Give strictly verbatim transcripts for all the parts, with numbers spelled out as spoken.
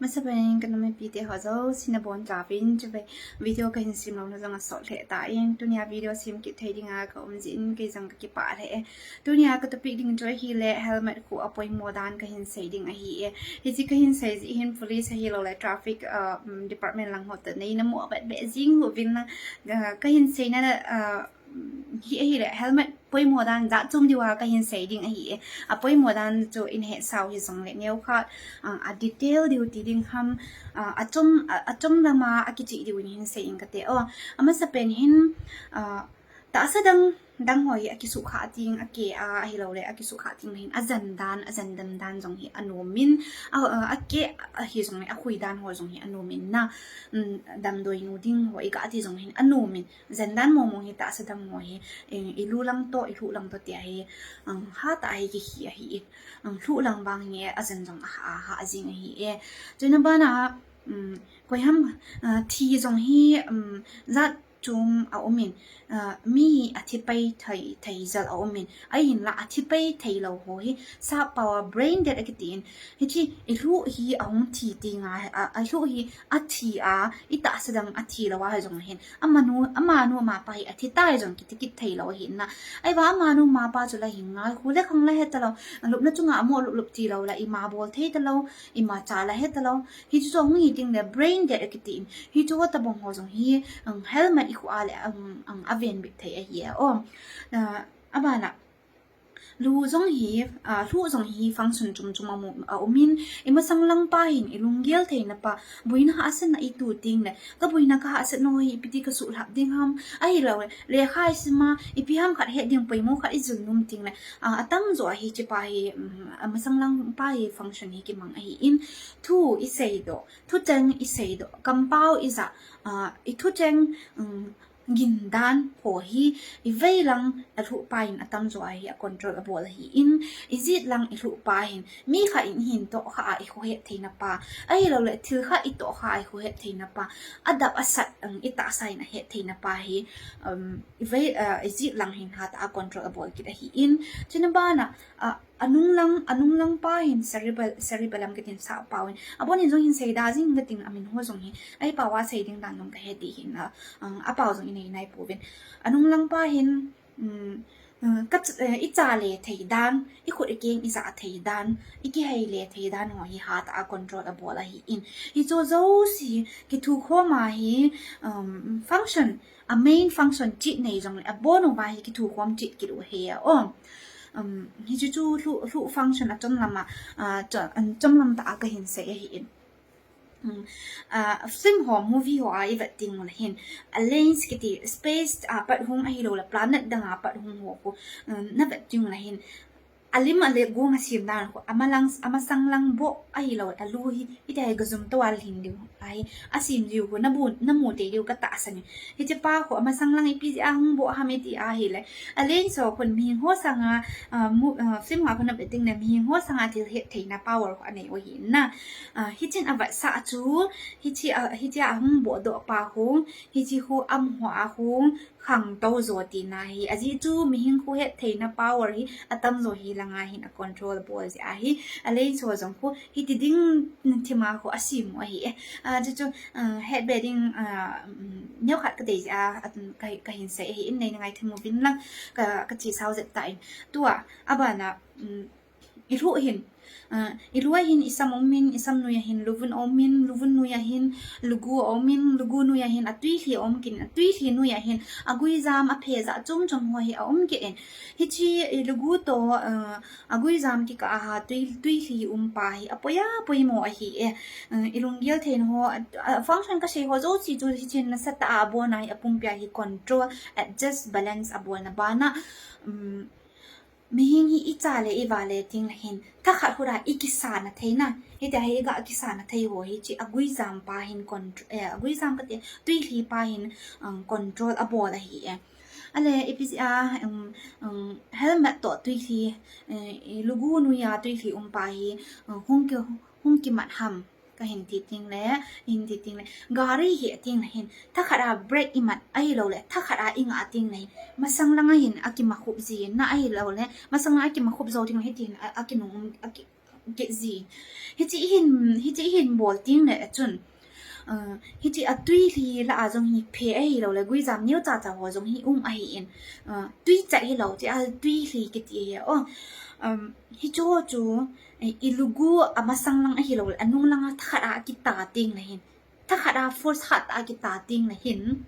Masapen in ka nam mipite ho jouse nabonchauvin, chule video kahin sem louna jong asot lheh tan, tunia video sem kit thei dinga ka um jeh in kei jong ka kipah lheh e. Tunia ka topic ding chu ahile helmet khu apoimo dan kahin sei ding ahi e. Hiche kahin sei jeh hin police ahilouleh traffic, uh, um, department lang ho toh neina mo avet beh jing uvin lang, uh, kahin seina, uh, hi ahile helmet poimo dan jat chom diuva kahin sei ding ahi e. Apoimo dan chu in hetsau hijongle neokhat, ah, a detail diu ti ding ham, ah, achom, ah, achom lama akicheh diu in hin sei inge kati o. Amasapen hin, ah, tahsa dang dang ho hi akisuhkhah ding, akeh a ahilouleh akisuhkhah ding hin ajen dan, ajen dem dan jong hi anomin, a, a, akeh ahi jongle akhui dan ho jong hi anomin na, um, damdoi nu ding ho iga ti jong hin anomin. Jen dan mong mong hi tahsa dang ho hi, eh, ilu lang toh, ilhuh lang toh tia hi, um, hatah a hi kihi ahi e. Um, lhuh lang vang hi ajen jong aha, aha jing ahi e. Chuna bana, um, koiham, uh, thi jong hi, um, jat chom aumin, uh, mi hi athi pai thei, thei jal aumin. Ahinla athi pai thei lou ho hi, sappao a brain dead akitin. Hiche ilhuh hi ahung thi tinga, a, ilhuh hi athi a, itahsa dang athi lou a hijong hin. Amanu, amanu amapa hi athi tai jong kiti kit thei lou ahin na. Ahivang amanu amapa chu la hinga, khu le khang la he talou. Lupna chunga amo lup lup tilou la, ima bol thei talou, ima cha la he talou. Hichu chu ahung hi tingle brain dead akitin. Hichu ho tabang ho jong hi, um, helmet ikhu a le, um, um, aven bit thei ahi e. O, uh, abana. Lu jong hi, ah, lhuh jong hi function chom chom amu, aumin, imasang lang pa hin, ilunggel theina pa, boina hahsatna itu tingle, ka boina ka hahsatna ho hi, ipi ti ka suhlhap ding ham, ahilouleh, lekha isima, ipi ham khat het ding poimo khat ijil nom tingle, ah, atamjo a hiche pa hi, um, amasang lang pa hi function hi kimang ahin, thu iseidoh, thucheng iseidoh, kampao ija, ah, ithucheng, um, gin dan ho hi, ivei lang alhuh pa in atamjo a hi a control abol ahin, ijat lang ilhuh pa hin, mi khat in hin tohkhah a ikhohet theina pa, ahilouleh thil khat itohkhah a ikhohet theina pa, adap asat, um, itahsa in ahet theina pa hi, um, ivei, uh, ijat lang hin hatah a control abol kit ahin, chuna bana, uh, anung lang, anung lang pa hin cerebral, cerebellum kitin sappao in. Abon in jong hin seida jing kating amin ho jong hi. Ahipao a sei ding dan jong kahe ti hin a, um, apao jong inei nai pouvin. Anung lang pa hin, um, um, ka ch-, eh, icha le thei dan, ikhut ikeng ija thei dan, ikihei le thei dan ho hi hatah a control abol ahin. Hichu jouse kithukhom a hi, um, function, a main function chit nei jongle, abon uva hi kithukhom chit kit u ahi e. Um, hichu chu lhuh, lhuh function achom lama, ah, cho-, um, chom lam tah a kahin sei ahin. Um, ah, film ho, movie ho a ivet teng ule hin, a lens kiti, space a pat hung ahilouleh planet dang a pat hung ho khu, um, navet teng ule hin, alim a le gong asem dan khu, amalang, amasang lang boh ahilou, alu hi, hitia hi gajum toh a lhin diu ahi, asem diu khu, namu, namu tei diu katahsan e. Hiche pa khu, amasang lang ipi jeh a hung boh ham iti ahile, a lens ho khun mihem ho sanga, ah, mu-, ah, film ho khun navet tengle mihem ho sanga thil het theina power khu anei u ahin na. Ah, hichun avetsah chu, hiche a, hiche a hung bohdoh pa khu, hiche khu amaho a khu, khangtou jo tina hi, ajeh chu mihem khu het theina power hi atamjo hi langa hin a control bol jeh ahi, a lens ho jong khu hiti ding thima khu asem u ahi e. Ah, chu chu, ah, het be ding, ah, um, neokhat kadei jeh a, ah, ka, kahin sei ahin, neina ngaitham uvin lang ka, kachesau jep tan. Tua, abana, um, ilhuh hin, ah, ilu a hin isam umin, isam noi a hin luvun umin, luvun noi a hin lugu umin, lugu noi a hin atuilhi um kit in, atuilhi noi a hin aguijam, aphe jat chom chom ho hi aum kit in. Hiche ilugu toh, ah, aguijam kikah a tui, tuilhi um pa hi apoi a poimo ahi e. Ah, ilunggel theina ho, ah, function kasei ho jouse chu hichun nasatah a abon a hi apumpi a hi control, adjust, balance abolna bana, um, mihem hi icha le iva le tengle hin, thakhat khut a ikisana theina, hitia hi iga kisana thei ho hiche aguijam pa hin contr-, eh, aguijam kati, tuilhi pa hin, um, control abol ahi e. Ale, ipi jeh a, um, um, helmet toh tuilhi, eh, ilugu noi a tuilhi um pa hi, um, hung ki, hung kimat ham. Kahin ti tengle, hin ti tengle, gari hi atengle hin, thakhat a brake imat ahilouleh, thakhat a ingah tengle hin, masang langa hin akimakhup jin na ahilouleh, masang langa akimakhup jou tengle hitin a, akinung um, aki, kit ji. Hichi hin, hichi hin bol ting le chun, uh, hichi a tuilhi lah a jong hi phe ahi lo le, guijam neo cha cha ho jong hi um ahi in. Uh, tui cha hi lo, chi a tuilhi kiti hi. Oh, um, hicho chu, eh, i lugu a masang lang ahi lo le, anung lang a thakhat a kita ting le hin. Thakhat a force khat a kita ting le hin.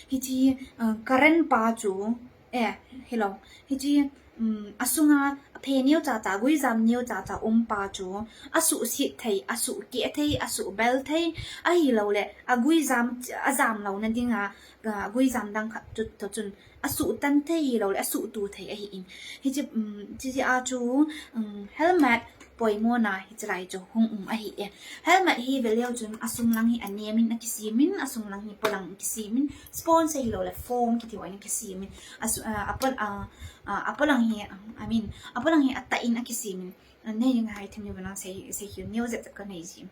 Hichi, uh, current pa chu, eh, hello. Hichi, um, asunga phe neo cha cha, guijam neo cha cha um pa chu, asuh sit thei, asuh keh thei, asuh bel thei, ahi lo le, aguijam, ajam lo na ding a, aguijam dang khat chu, to chun, asuh tan thei hi lo le, asuh tu thei ahi in. Hichi, um, chi a chu, um, helmet poimo na hichi lai chu hung um ahi e. Helmet hi ve leu chun asung lang hi anem in akisem in, asung lang hi polang kisem in, sponge hi lo le foam kiti ho in kisem in. Asu-, uh, apol-, uh, uh, apolang hi, uh, I mean, apolang hi atah in akisem in. Nei ngai thim ni bana sei, sei hiu neo zet zet ka nei ji.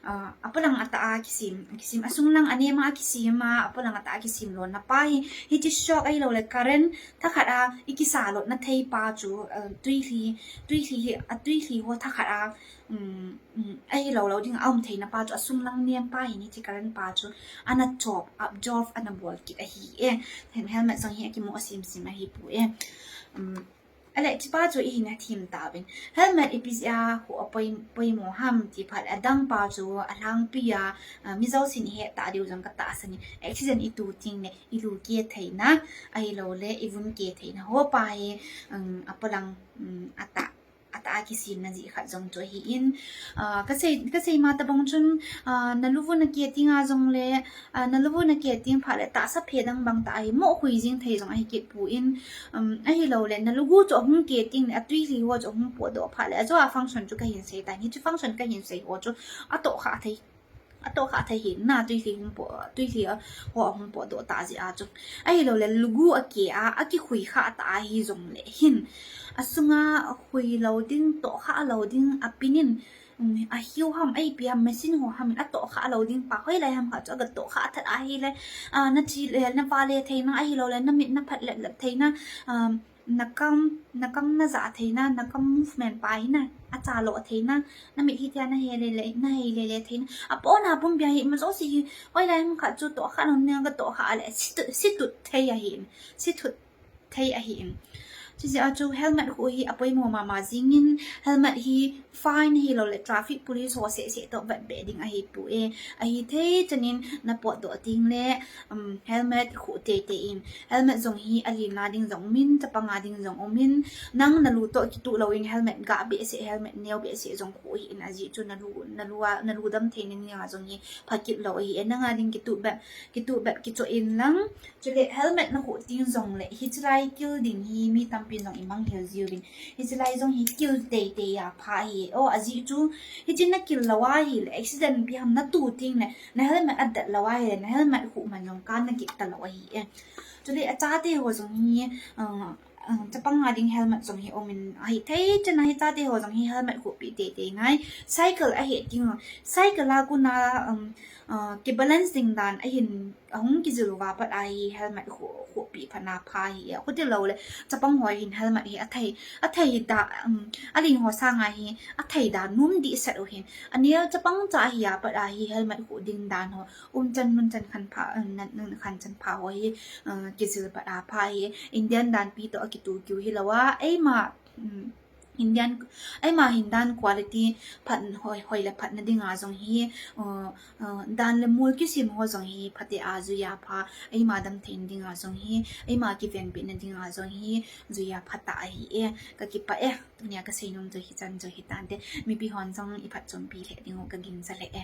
Uh, apolang atah a kisem, kisem, asung lang anem a kisem a, apolang atah a kisem lo na pa hi, hichi shock ahi lo le current, thakhat a, i kisa lo na thei pa chu, uh, tuilhi, tuilhi hi, a tuilhi ho thakhat a, um, um, ahi lo lo ding a um thei na pa chu, asung lang nem pa hi ni chi current pa chu, ana chop, absorb, ana bol kit ahi e. Hem helmet jong hi akimu asim sim ahi pu e. Um, Ale, chi pa chu i hin a thim ta vin. Helmet ipi jeh a khu a poi, poimo ham ti phat le adang pa chu alhangpi a, uh, mi jousen i het ta diu jong ka tahsan in. Accident i tu ting le i lu keh theina, ahi lo le i vun keh theina ho pa hi, um, apolang, um, atah, atah a kisem na jeh khat jong chu ahi in. Uh, ka sei, ka sei ma tabang chun, uh, na lu vun a keh ting a jong le, uh, na lu vun a keh ting phat le tahsa phe dang bang tah ahi mo khui jing thei jong ahi kit pu in, um, ahi lo le, na lugu chu ahung keh ting le, atuilhi ho chu ahung potdoh phat le, ajo a function chu ka hin sei ta, hichi function ka hin sei ho chu, atoh kha thei, atoh kha thei hi, na tuilhi hung po, tuilhi a, ho ahung potdoh ta jeh a chu. Ahi lo le, lugu a keh a, akikhui kha ta ahi jong le hin. Asunga khui lo ding, toh kha lo ding, apin in, um, ahiu ham, ipi ham, machine ho ham in, atoh kha lo ding pa, hoilai ham kha chu, aga toh kha that ahi le, uh, na chi le, na va le theina, ahi lo le, na mit na phat lep lep theina, um, na kam, na kam na ja theina, na kam movement pa hi na, acha lo theina, na mit hi tia na he le le, na he le le theina. Apo na pum bia hi, ma jouse hi, hoilai ham kha chu toh kha lo ning ka toh kha le, situt, situt thei ahi in, situt thei ahi in. Chi jeh a chu helmet khu hi apoimo mama jing in, helmet hi fine hi lo le traffic police ho seh seh toh vet be ding ahi pu e. Ahi thei chan in na potdoh ting le, um, helmet khu tei tei in. Helmet jong hi alen a ding jong um in, chapang a ding jong um in, nang na lu toh kituh lo in helmet ga be seh, helmet neo be seh jong khu hi in ajeh chu na lu, na lu a, na lu dam thei na ning a jong hi pha kit lo ahi e. Nang a ding kituh be, kituh be kicho in lang. Chule helmet na khu ting jong le, hichi lai kil ding hi mi tampi jong i mang hel jiu vin. Hichi lai jong hi kil tei tei a pha hi. O, ajeh chu, hichi na kil lo ahi le, accident ipi ham na tu ting le, na helmet adet lo ahi le, na helmet khu man jong kan na kit ta lo ahi e. Chule achate ho jong hi, uh, uh, chapang a ding helmet jong hi um in ahi thei chan a hi chate ho jong hi helmet khu pi tei tei ngai. Cycle ahi ting, cycle a kuna, um, uh, ki balance ding dan ahin ahung kijil uva pat a hi helmet khu, khu pi phat na pha hi. Khu ti lo le chapang ho hin helmet hi athei, athei da, um, aling ho sanga hi athei da num di set u hin. Aneo chapang cha hi a pat a hi helmet khu ding dan ho. Um chan mun chan khan pha, uh, nan, nan khan chan pha ho hi, uh, kijil pat a pha hi. Indian dan pi toh akitu kiu hi lo a, eima, um, Indian, eima hin dan quality phat hoi, hoi le phat na ding a jong hi, uh, uh, dan le mol kisem ho jong hi phate a jui a pha, eima dam thei na ding a jong hi, eima kiven pi na ding a jong hi, jui a pha ta ahi e, ka kipah e, tunia ka sei nom joi hi chan joi hi tante, mipi hon jong i phatchompi le ding u ka gingcha le e.